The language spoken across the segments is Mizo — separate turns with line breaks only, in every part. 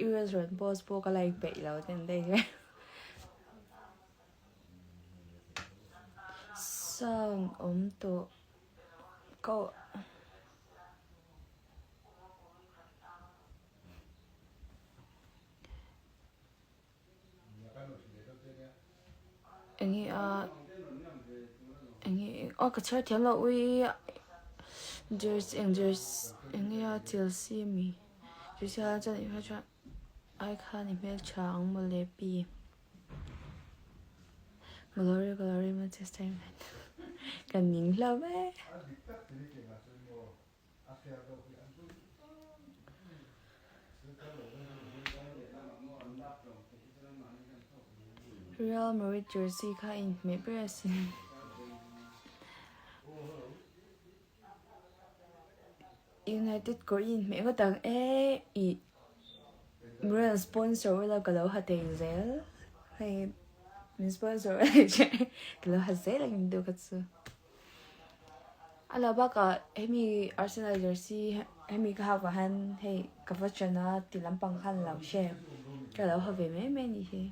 US rawn post pawh ka like peih lo ten daih hle. Sound awm tawh ko. Enge a enge aw ka chhiar thiam lo ui jersey eng jersey enge a Chelsea ami jersey ah chuan i hmeltha ai khan i hmeltha ang mawle pi glory glory Manchester United ka ning hlauh e. Real Madrid jersey kha a inhmeh ber asin. United kawr i inhmeh ngawt ang e ih Real sponsor ula ka lo ha thei zel hei min sponsor ula ka lo ha zel ang in duh kha chu. A lo bakah hemi Arsenal jersey hemi ka hak vah hian hei ka va ṭan a ti lampang khan lo hre ka lo ha ve mai mai a nih hi.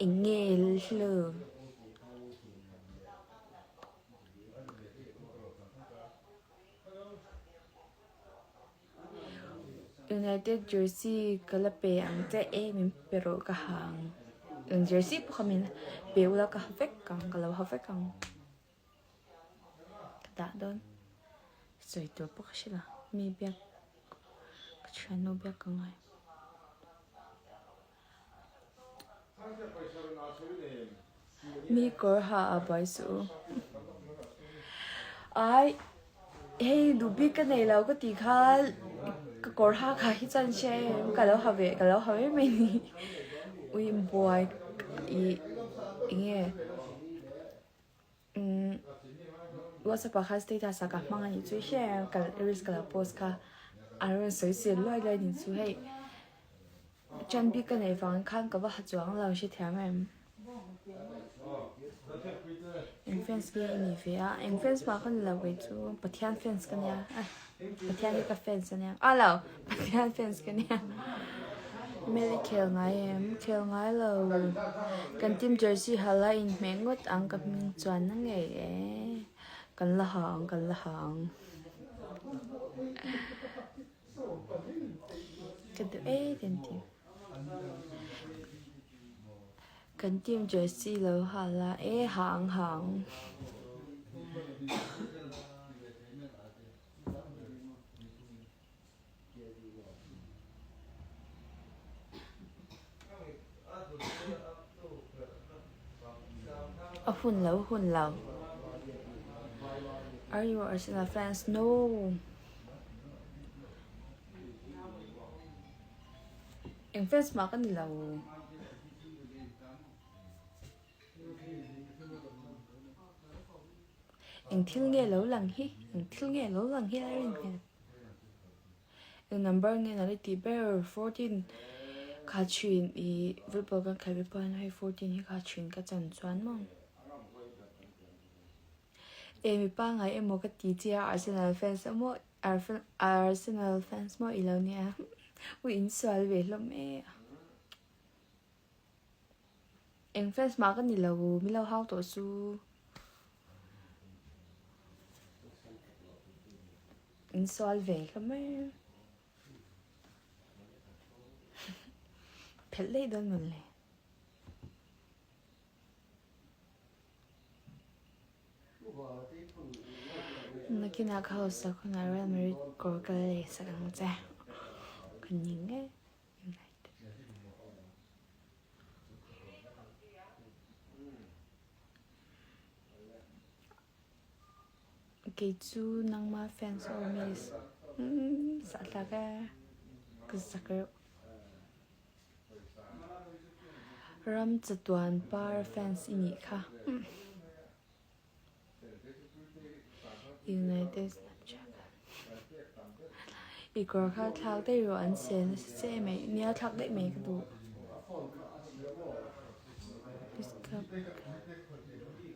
Eng nge hlu? United jersey ka la pe ang che e min pe rawh ka ha ang eng jersey pawh kha min pe ula ka ha vek ang ka lo ha vek ang ka dah dawn sawi tur pawh ka hre lo mi biak ka thiannu biak ka ngai. Mi kawr ha a buai suh u. Ai hei duh bik ka nei lo ka tih kha ka kawr ha kha hi chuan hria em ka lo ha ve ka lo ha mai mai ni. Ui buai ih eng nge umm whatsapp ah khan status ah ka hmang a nih chu hria em ka reels ka lo post kha a rawn sawi sel luai luai a nih chu hei. Ṭan bik ka neih vang khan ka va ha chuang lo hrethiam em? Eng fans nge i nih ve a? Eng fans mah ka ni lo kei chu Pathian fans ka nia Pathian hi ka fans a nia ah lo Pathian fans ka nia Mel i khel ngai em? Khel ngai lo kan team jersey ha la inhmeh ngawt ang ka hming chuan na ngei e kan la ha ang kan la ha ang. Ka duh e kan ti. Kan team jersey lo ha la e ha ang ha ang. A hun lo hun lo. Are you Arsenal fans? No. Eng fans mah ka ni lo. Eng thil nge lo lang hi? Eng thil nge lo lang hi a rin hmel. Eng number nge nalh i tih ber? 14 kha chhin i football kan khelh ve pawh hian hei 14 hi kha chhin ka chan chuan maw. E mi pangngai emaw ka ti che a Arsenal fans emaw Arsenal fans maw i lo nia u in sual ve hlawm e a. Eng fans mah ka ni lo min lo hau tawh chu. In sual ve hlawm e. Phelh daih dawn mawle. Nakinah ka hausak hunah Real Madrid kawr ka la lei sak ang che. Ka ning e United. Kei chu nangma fans aw miss. Sahthlak e. Ka zak reuh. Ram chatuan par fans i nih kha. United Snapchat I kawr kha thlak daih rawh an sel nasa che mai. Nia thlak daih mai ka duh.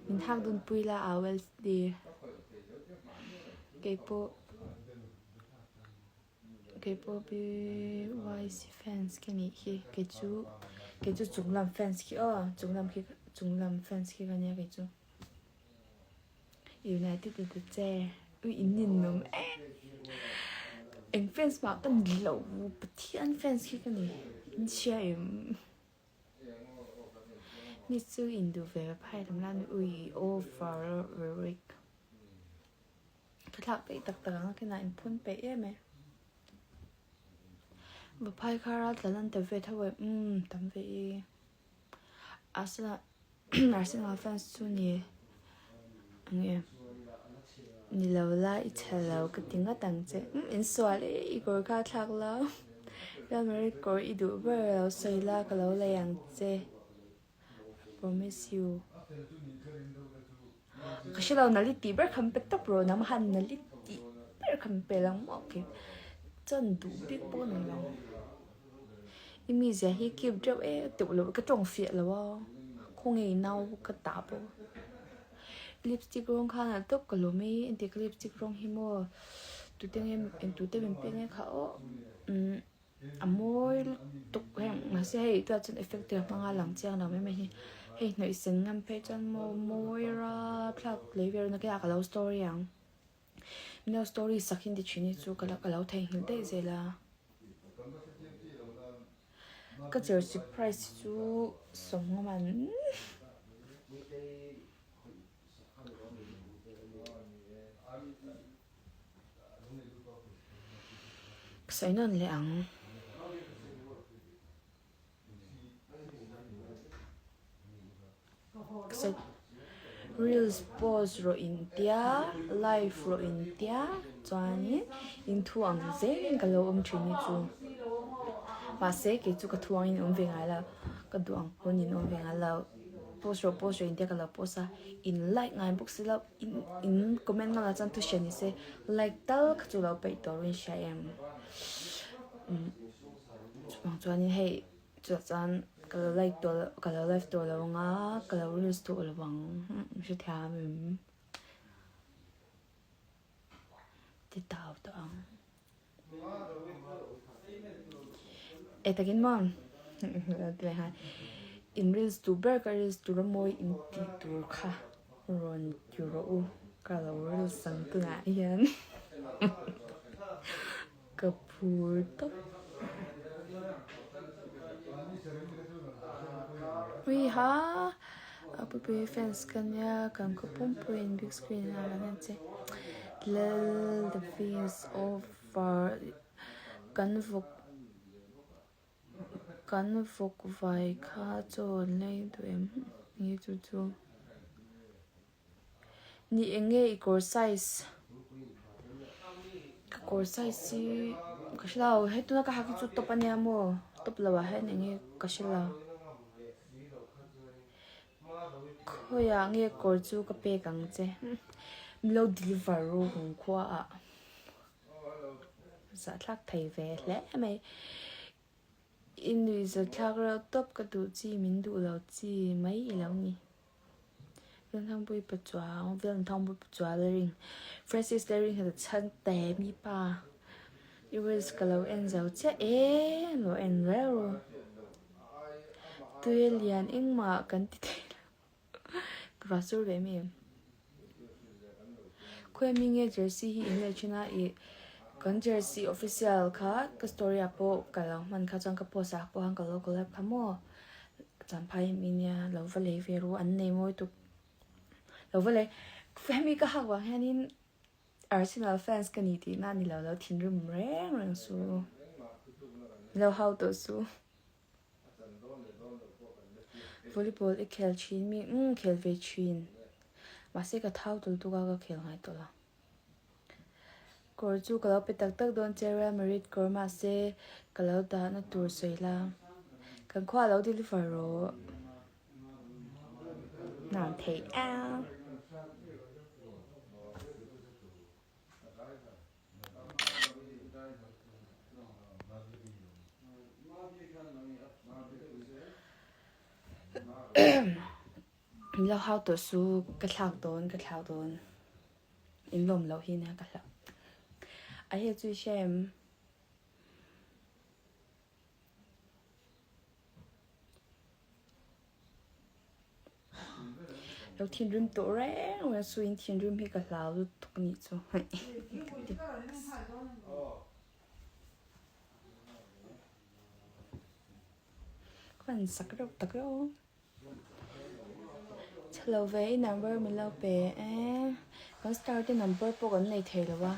Min hak dun pui la a Wellesley. Keipawh. Keipawh BYC fans ka nih hi kei chu kei chu chunglam fans khi aw chunglam khi chunglam fans khi ka nia kei chu United i ta che ui in ninawm em eng fans mah ka ni lo Pathian fans khi ka ni in hria em. Mi chu induh ve phai lam la ni ui over lyric ka thlak peih tak tak ang a kinah in phun peih em e Vaphai kha ral tlan an ta ve tho e umm tam ve i Arsenal Arsenal fans chu ni enge ni lo la i chhe lo ka ti ngawt ang che umm in sual e i kawr kha a thlak lo Real Madrid kawr i duh ber lo sawi la ka lo lei ang che I promise you ka hre lo nali tih ber kha min pe tawp rawh nangmah khan nali tih ber kha min pe lang maw okay chuan duh bik pawh a ni lo. I mizia hi keep deuh e teuh loh ka tawng fiah lo a khawnge i nau ka tah pawh lipstick rawng khan a tawp ka lawm e engtik lipstick rawng hi maw tute nge engtute min pek nge kha aw umm a mawi lutuk heng mahse hei tunah chuan effect te a hmang a lang chiang lo mai mai hi hei hnawih sen ngam phei chuan maw mawi rapthlak lei vel nakinah ka lo story ang. Mino story sak hi ni thin hi chu ka lo theihnghilh daih zel a. Ka jersey price hi chu sawmnga man. Ka sawi nawn leh ang. Reels post rawh in tia live rawh in tia chuanin in thu ang zelin ka lo awm thin hi chu mahse kei chu ka thu angin awm ve ngai lo ka duh ang pawn in awm ve ngai lo post rawh post rawh in tia ka lo post a in like ngai bawk si lo in in comment ngam lah chuan thu hria ni se like tal kha chu lo peih tur in hria em umm chuvang chuanin hei. Chutah chuan ka lo like tawh loh ka lo live tawh lo ang a, ka lo reels tawh lo ang hrethiam em? Ti tau tawh ang. E takin maw in reels duh ber ka reels tur a mawi in tih tur kha rawn ti rawh u ka lo reels ang tunah hian. Ka phur tawp. Ui ha a pupui fans ka nia kan khaw pumpui in big screen ah kan en che lal the feels over kan vawk kan vawk vai kha chaw an lei duh em nge chu chu. Ni eng nge i kawr size? Ka kawr size hi ka hre lo hei tuna ka hak hi chu top ania maw top lo ah hian eng nge ka hre lo khawiah nge kawr chu ka pek ang che min lo deliver ru hung khua ah zahthlak thei ve hle mai. I nuihzathlak reuh tawp ka duh chi min duh lo chi mai i lo ni. Velthangpui Pachuau, Velthangpui Pachuau la ring. Francis la ring hi chhan te mi pa. I reels ka lo en zo chiah e, lo en reuh ru. Tui a lian engmah kan ti thei lo. Ka va sur ve mi. Khawi mi nge jersey hi in lei thin a ih kan jersey official kha ka story ah pawh ka lo hman kha chuan ka post ah pawh khan ka lo collab kha maw champhai mi nia lo va lei ve ru an nei mawi tuk lo va lei hemi ka hak vang hianin Arsenal fans ka ni tihna a ni lo lo thinrim reng reng su lo hau tawh su. Volleyball i khel thin mi umm khel ve thin mahse ka thau tul tuk a ka khel ngai tawh lo. Kawr chu ka lo pe tak tak dawn che Real Madrid kawr mahse ka lo dahna tur sawi la kan khua a lo deliver rawh hnan theih ang. Min lo hau tawh su ka thlak dawn ka thlak dawn in lawm loh hi nia ka hlauh a hei chu i hria em? Lo thinrim tawh reng reng su in thinrim hi ka hlau lutuk nih chu ka ti. Ka van sak reuh tak reuh. Chhelo ve i number min lo pe e. Kan star te number pawh kan nei thei lo a.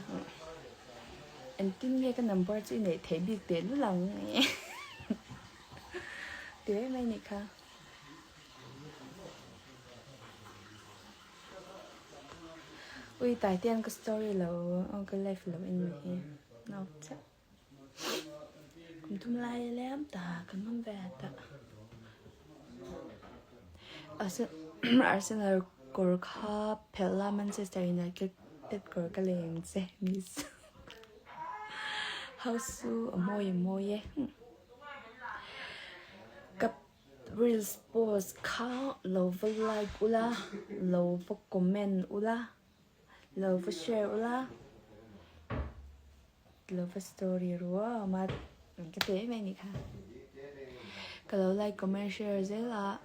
Engtin nge ka number chu i neih theih bik teh lul ang e. Ti mai mai nih kha. Ui Taitean ka story lo ka live lo en mai hi. Nau chiah. Kum thum lai a liam ta kan awm ve ta. Arsenal kawr kha phelh la Manchester United kawr ka lei ang che miss. House chu a mawi a mawi e. Ka reels post kha lo va like ula lo va comment ula lo va share ula. Love story rua ma ka ti em em nih kha. Ka lo like comment share zel a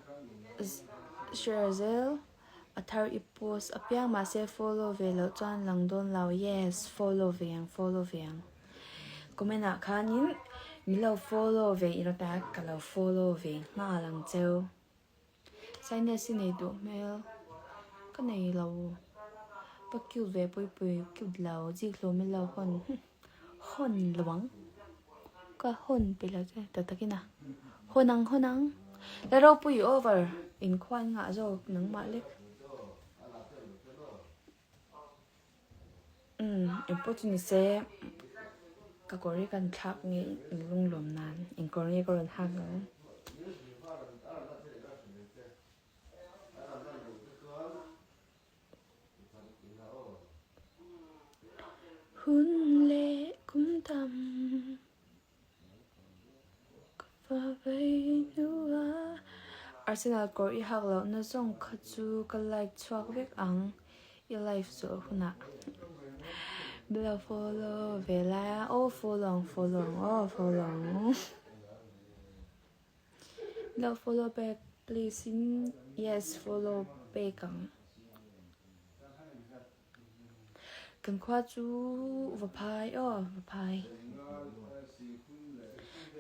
share zel a thar i post apiang mahse follow ve loh chuan lang dawn lo yes follow ve ang follow ve ang comment ah khanin min lo follow ve ila ta ka lo follow ve nghal ang cheu. Sinus i nei duh hmel ka nei lo va cute ve pui pui cute lo zik hlawm ilo hawn hawn lo ang ka hawn pe lo che tak takin a hawn ang hawn ang la ropui over inkhuan ngah zawk nangmah lek umm engpawh chu ni se ka kawr hi kan thlak nge lunglawm nan engkawr nge ka rawn hak ang. Hun leh kum tam ka fa vei hnua. Arsenal kawr i hak lohna zawng kha chu ka like chhuak vek ang i live zawh hunah. Below follow ve lai a aw follow ang follow ang aw follow ang. Lo follow back please in yes follow back ang. Kan khua chu Vaphai aw Vaphai.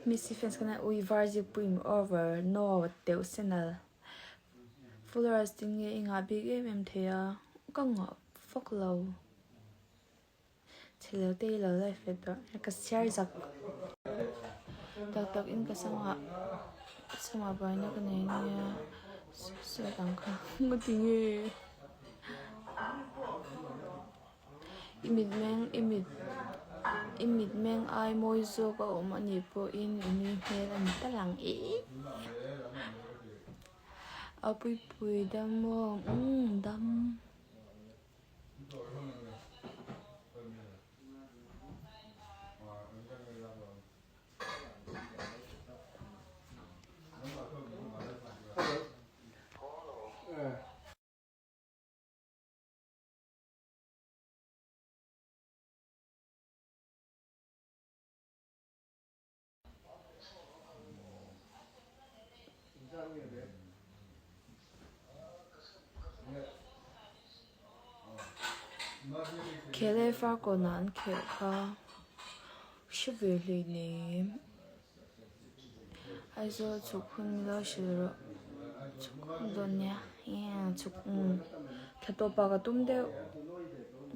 Messi fans kana ui varzi puim over no teuh senal. Followers tin nge i ngah bik em em thei a ka ngah fak lo. Chhelo te hi lo live ve tawh ka chhiar zak tak tak in ka samah samah buaina ka nei ania sawi ang kha nga ti nge i mitmeng i mit i mitmeng ai mawi zawk a awm anih pawhin i nui hmel a ni tal ang e a puipui dam maw umm dam. Khel e Farkawn ah an khelh kha hre ve hlei nem. Aizawl chhuk hun milo hrilh rawh chhuk hun dawn nia chhuk thla tawp ah ka tum deuh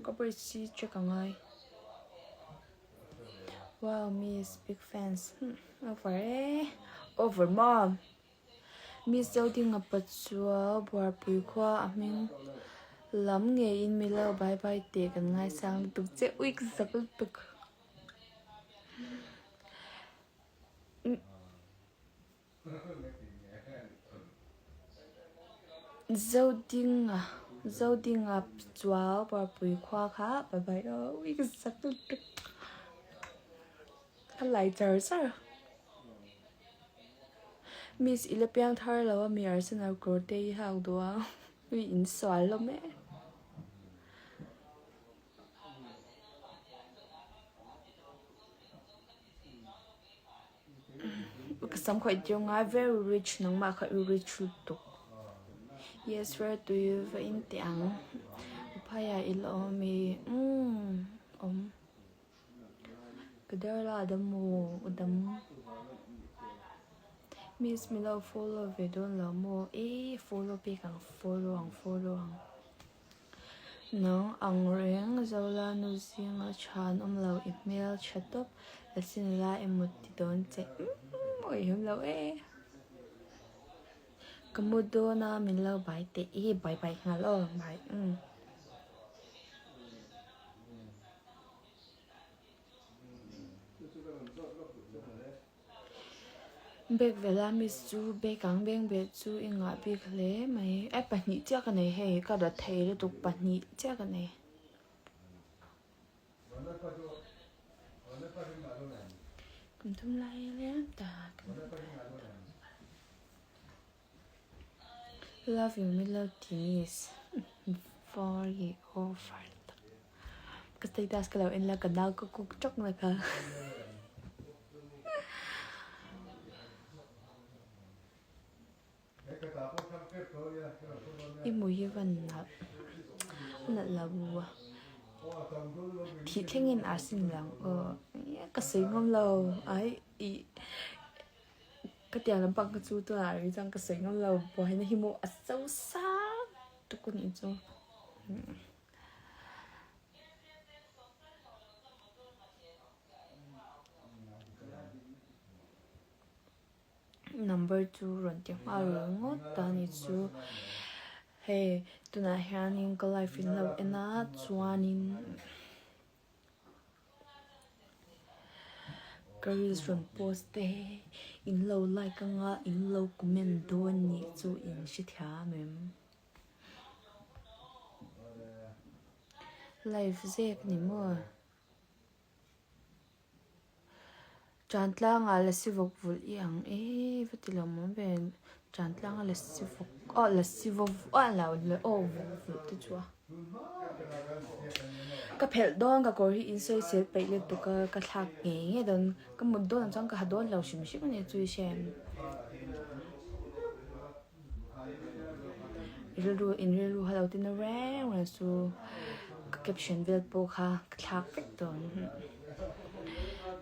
ka pawisa check a ngai. Wow miss big fans over e over maw miss Zodinga pachuau buarpui khua a hming lam ngeiin milo bye bye teh kan ngaisang lutuk che ui ka zak lutuk. Zodinga Zodinga chuau Parpui khua kha bye bye aw ui ka zak lutuk ka lai char char Miss i la piang thar lo a mi Arsenal kawr te hi hak duh a ui in sual hlawm e. Ka sam khawih tir ngai very rich nangmah kha i rich lutuk. Yes where do you va in teh ang? Uphaiah i la awm ami? Umm awm. Ka dar la a dam maw? A dam. Miss min lo follow ve dawn lo maw? Ee follow pek ang follow ang follow ang. Nang ang reng Zola nu zinga tha an awm lo i hmel tha tawp la sin la emaw ti dawn che umm awihawm lo e. Ka mu dawn a min lo bai teh i bai bai nghal aw bai umm. Bag vela miss chu bag ang beng beh chu i ngah bik hle mai e pahnih chiah ka nei hei ka rat thei lutuk pahnih chiah ka nei. Kum thum lai liam ta kum thum lai ta. Love you min lo ti miss very over tak ka status ka lo en la ka nau ka kuk tawk na kha I hmu hi van nalh nalh lo a thih thlengin a sin lang aw ka sawi ngawm lo ai ih. Ka tiang lampang kha chu tunah rih chuan ka sawi ngam lo buaina hi maw a so sang tuk a nih chu. Number chu rawn ti nghal ringawt a ni chu. Hei tunah hianin ka live in lo en a chuanin. Ka reels rawn post te in lo like anga in lo comment dawn nih chu in hre thiam em? Live zek ni maw? Ṭantlangah lasi vawk vulh i ang e va ti lo maw ve ṭantlanga lasi vawk aw lasi vawk aw lo aw vawk vulh te chu a ka phelh dawn ka kawr hi in sawi sel peih lutuk a ka thlak ngei ngei dawn ka mut dawn ah chuan ka ha dawn lo hrim hrim a ni chu i hre em rilru in rilru ha lo tina reng reng chu ka caption vel pawh kha ka thlak vek dawn.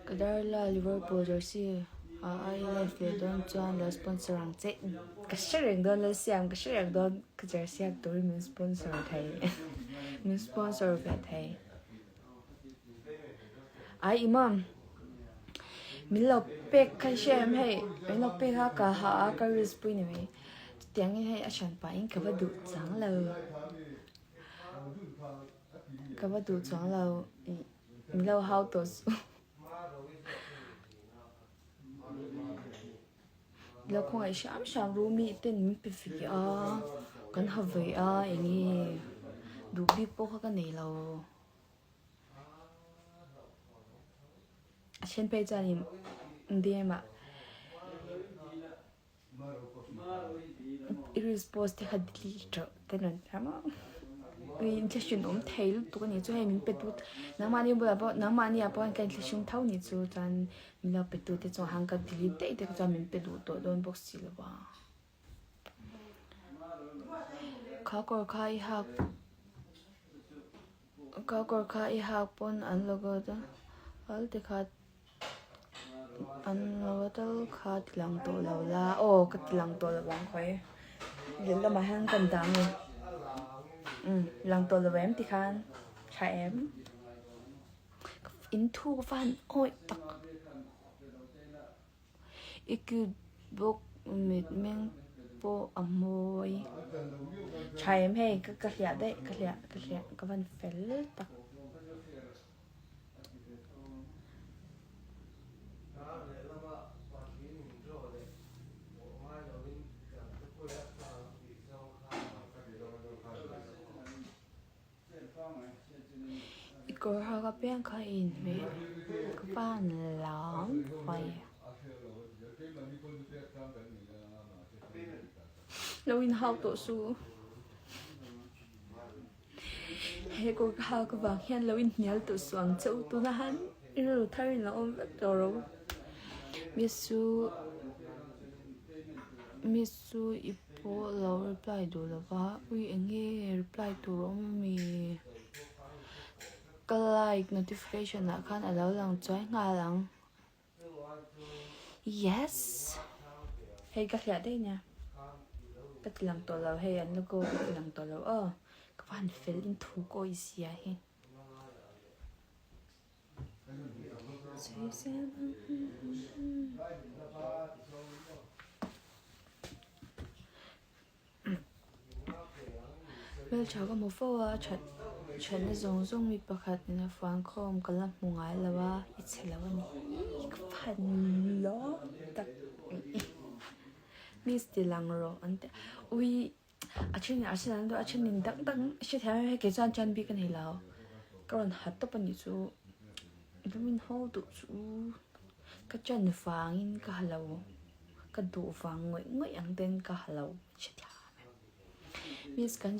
Ka darla Liverpool jersey a ai live leh dawn chuan lo sponsor ang che ka hre reng dawn lo siam ka hre reng dawn ka jersey hak turin min sponsor thei min sponsor ve thei ai imam min lo pek kha i hre em hei min lo pek a ka ha a ka risk pui ni mai chutiangin hei a hran pahin ka va duh chang lo. Ka va duh chuang lo ih min lo hau tawh suh. Lo khawngaih hram hram ru mi ten min pe ve a kan ha ve a eng nge duh bik pawh kha ka nei lo. A then phei chuanin DM ah. I reels post te kha delete rawh te rawn ti a ui inthlahrun awm thei lutuk a nih chu hei min pe tu nangmahni bulah pawh nangmahni ah pawh ka inthlahrun tho a nih chu chuan min lo pe tu te chuan han ka delete daih te chuan min pe duh tawh dawn bawk si lo a kha kawr kha i hak kha kawr kha i hak pawn an logo te al ti kha. An lo tal kha ti lang tawh lo la aw ka ti lang tawh lo ang khawi leh lamah hian kan dah ang e umm lang tawh lo em tikhan tha em in thu ka va han awih tak i cute bawk mit meng pawh a mawi tha em hei ka hliah daih ka hliah ka hliah ka van fel tak. I kawr hak apiang kha i inhmeh ka van lam fai lo inhau tawh suh. He kawr ka hak avang hian lo inhnial tawh suh ang che u tuna han rilru thar in lo awm vek tawh ro. Miss chu Miss chu i pu. pawh lo reply duh lo va, ui eng nge reply tur a awm ami? Ka like notification ah khan a lo lang chuai nghal ang. Yes! Hei ka hliah daih nia. Ka ti lang tawh lo hei an logo ka ti lang tawh lo aw. Ka va han fel in thu kawi sia hi. Hmeltha ka hmu fo a, that thatna zawng zawng mi pakhat in a fuan khawm ka la hmu ngai lo a, i chhe lo a ni hi ka phan lawm tak miss ti lang rawh an ti a, ui A then in a hre dan deuh a then in dang dang hre thiam em em kei chuan tan bik a nei lo ka rawn ha tawp a nih chu lumin ho duh chu ka chan vangin ka ha lo ka duh vang ngawih ngawih ang ten ka ha lo hre thiam em miss kan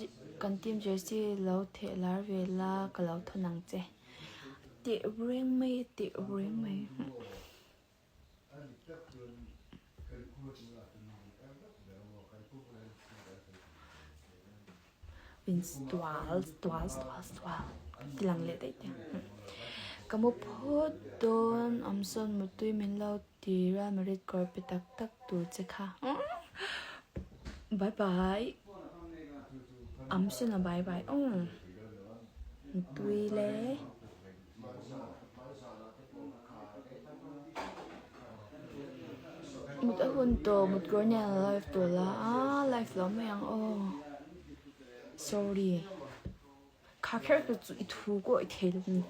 kan team jersey lo theh lar ve la ka lo thawn ang che tih reng mai tih reng mai. Tual tual tual tual ti lang leh daih teh ang. Ka mu phawt dawn awm sawn mutui min lo ti Real Madrid kawr pe tak tak tur che kha. Bye bye. Awm sawn a bye bye awm. Mutui le. Mut a hun tawh mut kawr nen a live tawh la a live lo mai ang aw sorry kha kher kha chu i thu pawh i thei lo ni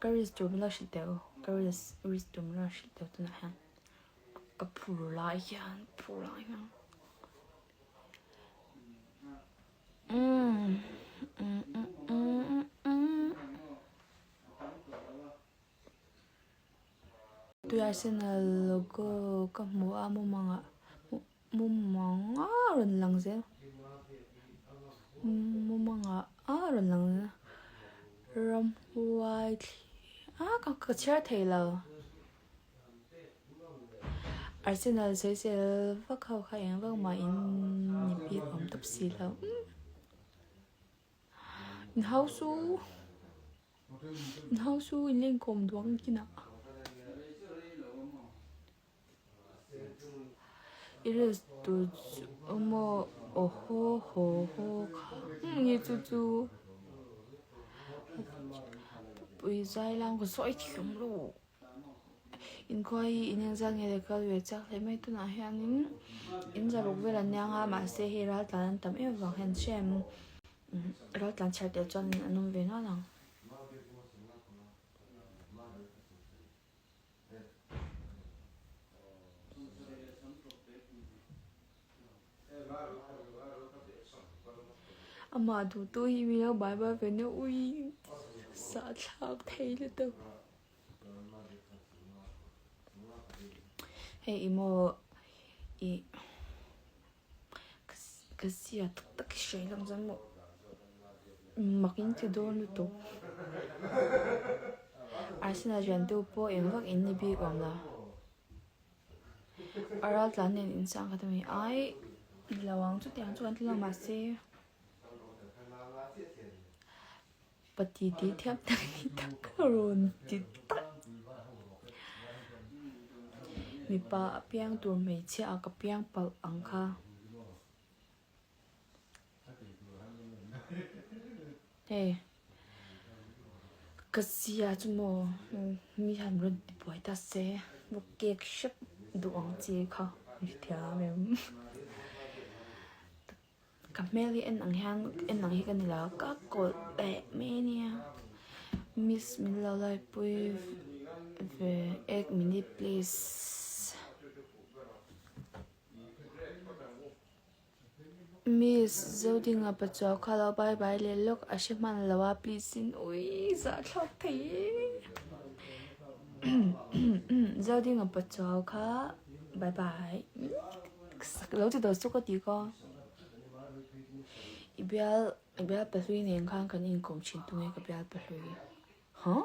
Ka risk tur min lo hrilh teh u ka risk risk tur min lo hrilh teh u tunah hian ka phur lai hian phur lai hian umm umm umm umm Tui Arsenal logo ka hmu a mumangah mumang a rawn lang zel mumangah a rawn lang zel ramhuai thli a ka ka chhiar thei lo Arsenal sawisel vak ho kha eng vak mah in ni bik awm tawp si lo inhau su. Inhau chu in lenkawm duang kinah i reels tur chu maw aw haw haw haw kha nge chu chu pui zai lang ka sawi thiam lo inkhua hi in engzat nge le kal ve chak hle mai tunah hianin in zaruk vel an nia nga mahse hei ral tlan an tam em avang hian hrem. Ral tlan chhiar tel chuan an awm ve nual ang. Amah duhtu hi mi lo bai bai ve nia ui sahthlak thei lutuk. Hei i maw i. Ka zia tak tak hi hre lam chuan maw mak in ti dawn lutuk. Arsenal rian deuh pawh eng vak in ni bik awm lo. A ral tlan nen in sang khat a mi ai ni lo ang chutiang chu kan ti lo mahse Pati tih thiam tak ni tak ka rawn ti tak. Mipa a piang tur hmeichhia ah ka piang palh ang kha. Hei ka zia chu maw mi han rawn ti buai ta se va cake hrep duh ang chi kha ni thiam em. Ka hmel hi en ang hian en ang hi ka ni lo ka kawlh leh mai a nia miss min lo laipui ve ek minute please. Miss Zodinga pachuau kha lo bye bye leh lawk a hre hman lo a please in ui zahthlak thei e. Zodinga Pachuau kha bye bye lo ti tawh chu ka ti ka. I bial i bial pahlui nen khan kan inkawm thin tunge ka bial pahlui huh?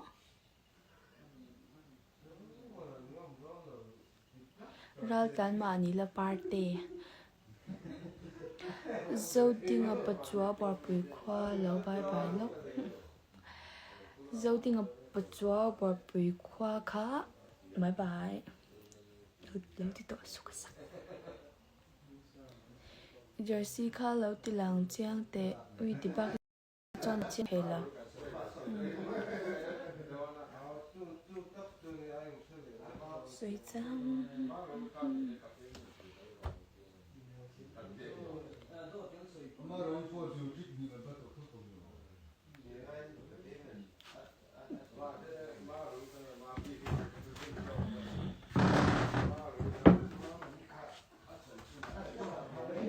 Raltlan mahni la parte. Zodinga Pachuau Buarpui khua lo bye bye lawk. Zodinga Pachuau Buarpui khua kha bye bye lo ti tawh suk a sak. Jersey kha lo ti lang chiang teh ui ti bak chuan a chiang thei lo. Sawi chang.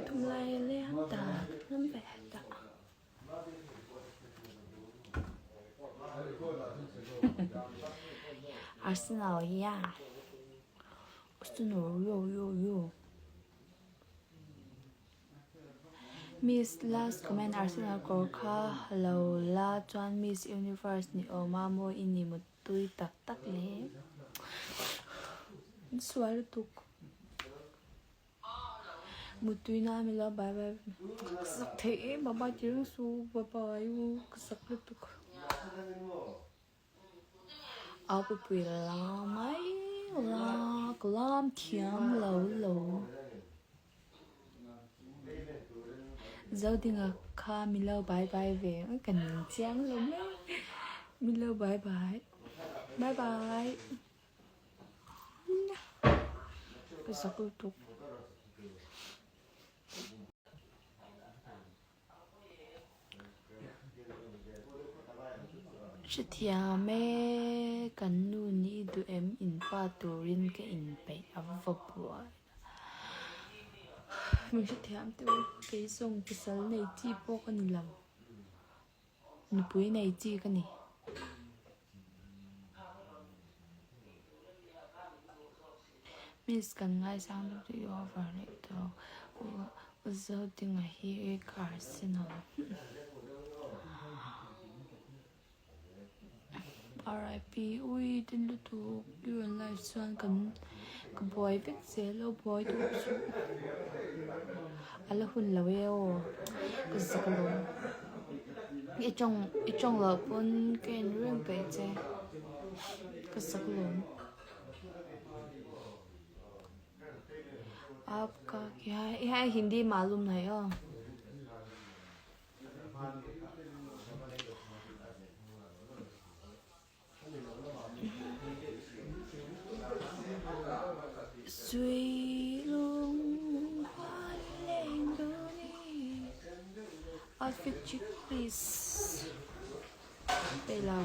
Tunlai leng ta lam ve ta. Arsenal ya. Arsenal yo yo yo. Miss last comment Arsenal kawr kha lo la chuan Miss Universe ni awm a mawi i ni mutui tak tak le. An sual lutuk. Mutui na mi lo bye bye. Ka sak thei em bye bye ti reng su bye bye u ka sak lutuk. Au pui la mai la ka lam thiam lo lo. Zodinga kha min lo bye bye ve ka ning chiang lo mai min lo bye bye bye bye ka zak lutuk. Hrethiam e, kan nu nih i duh em in pa turin ka inpeih a va buai min hrethiam teuh kei zawng pasal nei chi pawh ka ni lo nupui nei chi ka ni. Miss kan ngaisang deuh chu i over leh tawh u Zodinga hi ka Arsenal RIP ui tin lutuk i rawn live chuan kan ka buai vek zel a buai duh chu a la hun lo e aw ka zak alawm i tawng i tawng loh pawn ka en reng peih che ka zak alawm. Aapka kya hai Hindi malum nahi aw. Suilung huan leng duni Outfit check please. Pe lo.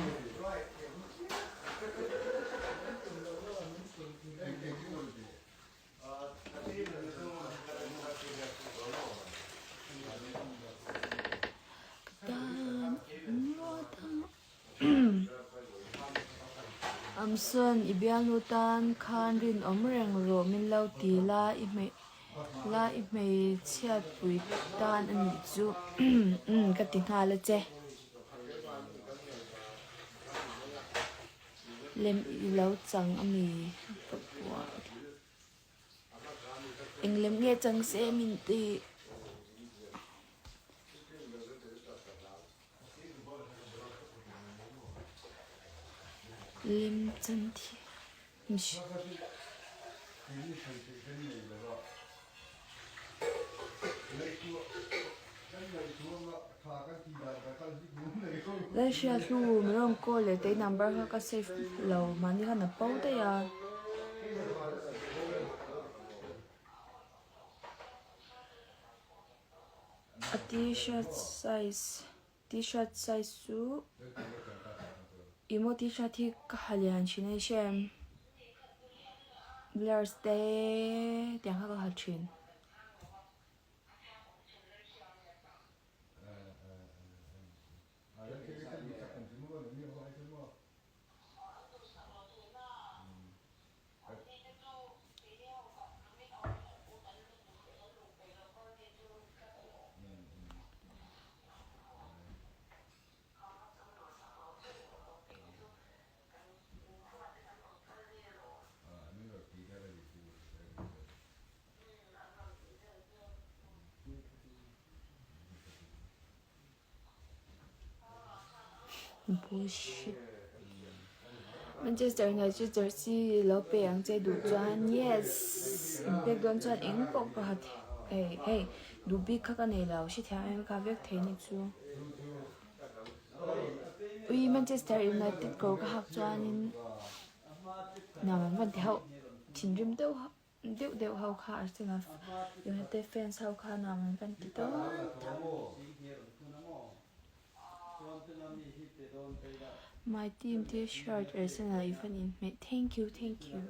Ka tan Amson i bialnu tan khan rinawm reng rawh min lo ti la i hmei la i hmeichhiatpui tan a nih chu umm ka ti nghal a che. Lem i lo chang a mi ka buai. Eng lem nge chang se min ti. Lem chan thiam Lalhria hlu min rawn call leh tei number kha ka save lo mahni khan a po daih a. A t-shirt size t-shirt size chu emaw t-shirt hi ka ha lian thin a ni hre em blurs te tiang kha ka ha thin. Bullshit. Manchester United jersey lo pe ang che duh chuan yes in pek dawn chuan eng pawh ka ha thei hei duh bik kha ka nei lo hrethiam em ka vek thei ni chu. Ui Manchester United kawr ka hak chuanin nuam an van ti hauh thinrim deuh deuh deuh ho kha Arsenal United fans ho kha nuam an van ti dawn tak. My team t-shirt Arsenal i van inhmeh thank you thank you.